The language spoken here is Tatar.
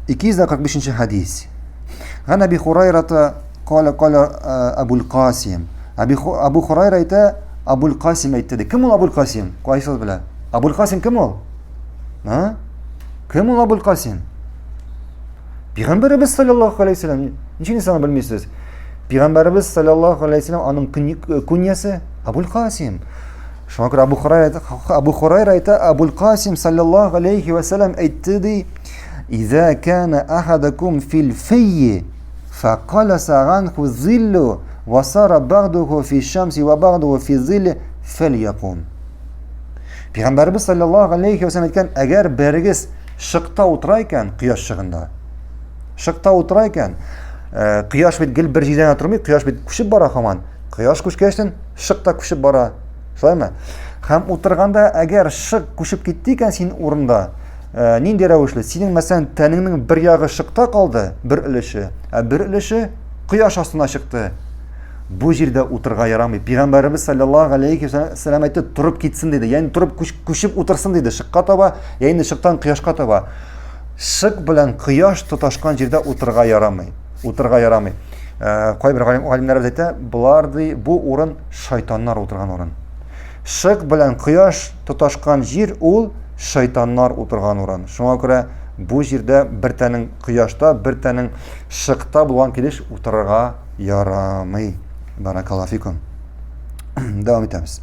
245 хәдис. Ган Әби Хурайрата кала кала Абул Касим. Абу Хурайра әйтә, Абул Касим әйтте ди. Кем ул Абул Касим? Кайсыгыз белә? Абул Касим кем ул? А? Кем ул Абул Касим? Пәйгамбәребез саллаллаһу алейһи вәсәлләм. Ничек инде аны белмисез? Пәйгамбәребез саллаллаһу алейһи вәсәлләм аның куньясы Абул Касим. Шуңа күрә Абу Хурайра Абу Хурайра әйтә, Абул Касим саллаллаһу алейһи вәсәлләм әйтте ди, "Иза кана ахадакум фил фийи фақаласа анху зиллу ва сара багдуху фи шамси ва багдуху фи зилли фальякум." Пәйгамбәребез саллаллаһу алейһи вәсәлләм әйткән, әгәр берегез шыкта утыра икән, кояш чыгында. Шыкта утыра икән, э, кояш бит гел бер җирдә тормый, кояш бит күчеп бара һаман. Кояш күчкәчтен шык та күчеп бара. Шулаймы? Һәм утырганда әгәр шык күчеп китте икән син урында, э, нинди рәвешле? Синең мәсәлән тәнеңнең бер ягы шыкта калды, бер өлеше, ә бер өлеше кояш астына чыкты. Бу җирдә утырга ярамый. Пәйгамбәребез саллаллаһу алейхи вәсәлләм әйтте, торып китсен диде. Ягъни торып күчеп утырсын диде, шыкка таба, ягъни шыктан кояшка таба. Шык белән кояш тоташкан җирдә утырга ярамый. Утырга ярамый. Э, кайбер галимнәребез әйтә, болар ди, бу урын шайтаннар утырган урын. Шык белән кояш тоташкан җир ул шайтаннар утырган урын. Шуңа күрә бу җирдә бер тәнең кояшта, бер тәнең шыкта булган килеш утырырга ярамый. Баракаллаһу фикум. Дәвам итәбез.